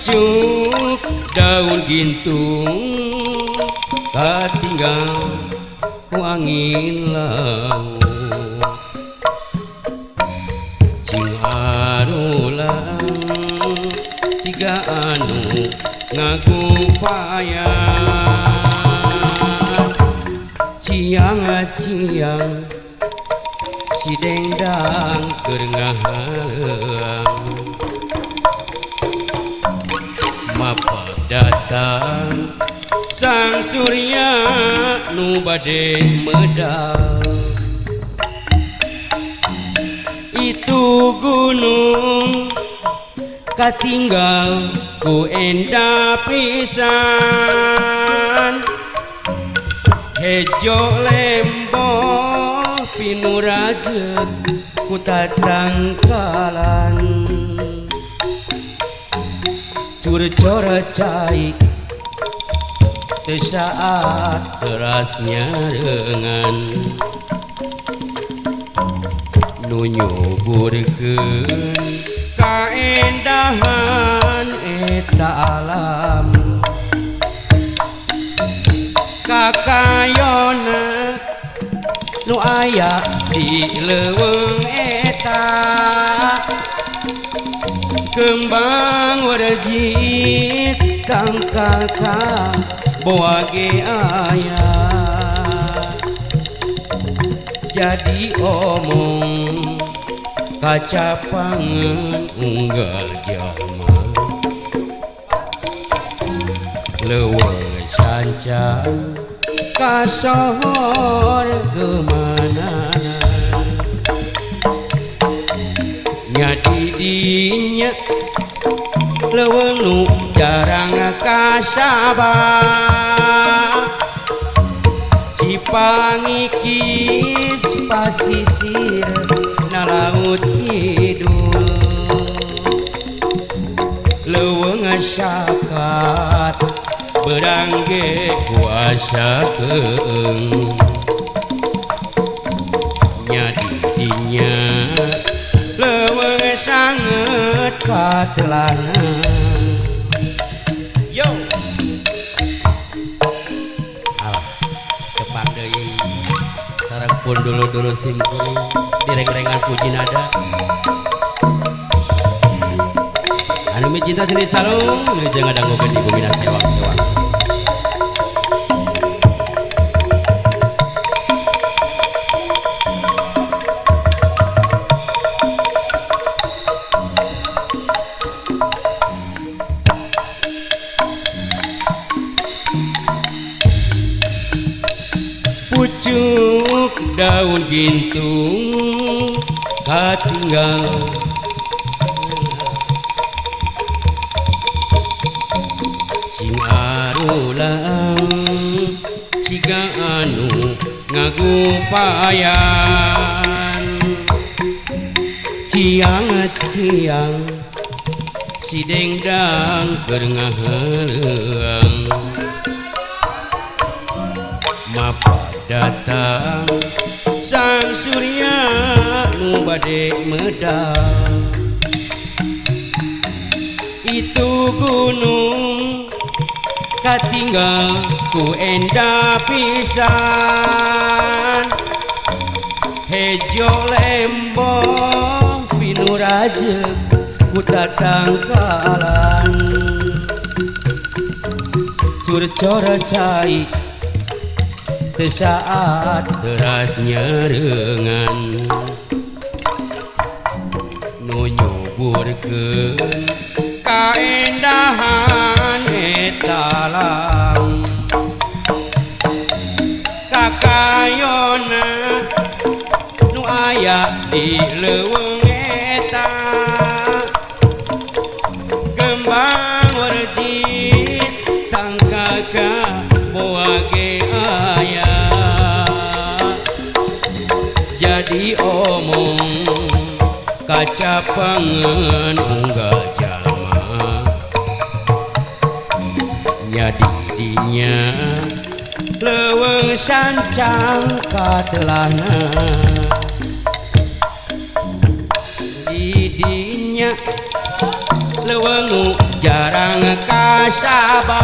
Pucuk daun gintung katinggal ku angin laut. Cing arulang siga anu ngagupayan. Ciang-ciang si dendang keur ngahaleuang. Mapa datang sang surya nu bade medal. Itu gunung katinggal ku endah pisan. Hejo lembo pinurajeuk ku tatangkalan. Curcora cai teu saat teras nyarengan. Nu nyuburkeun kaendahan eta alam. Kakayona nu aya di leuweung eta. Kembang werjit tangkal ka boa ge aya. Jadi omong kacapangeun unggal jalma. Leuweung sanca kasohor gemanana. Nya di dinya leuweung nu jarang kasaba. Cipangikis pasisir na laut kidul. Leuweung sakat berang ge kuasa keung. Nya di dinya leuweung sanget katelana. Yo, alah tepang deui sareng pun dulu-dulu simkuring direng-rengan puji nada. Anu micinta seni calung wilujeng ngadangukeun di bumi sewang-sewang. Pucuk daun gintung katinggal cing arulang siga anu ngagupayan. Ciang-ciang si dendang keur ngahaleuang. Mapa datang sang surya nu bade medal. Itu gunung katinggal ku endah pisan. Hejo lembo pinurajeuk ku tatangkalan. Curcora cai teu saat teras nyarengan. Nu nyuburkeun kaendahan eta alam. Kakayona nu aya di leuweung eta. Kembang werjit tangkal ka boa ge aya. Jadi omong kacapangeun unggal jalma. Nya di dinya leuweung sancang katelana. Di dinya Leuweung jarang kasabah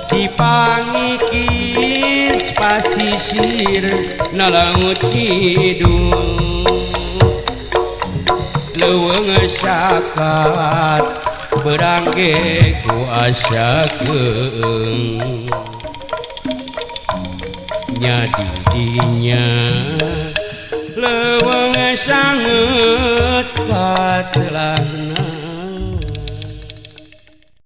Cipangikis pasisir na laut kidul. Leuweung sakat beurang ge ku asa keung. Nya di dinya leuweung sangeut katelahna.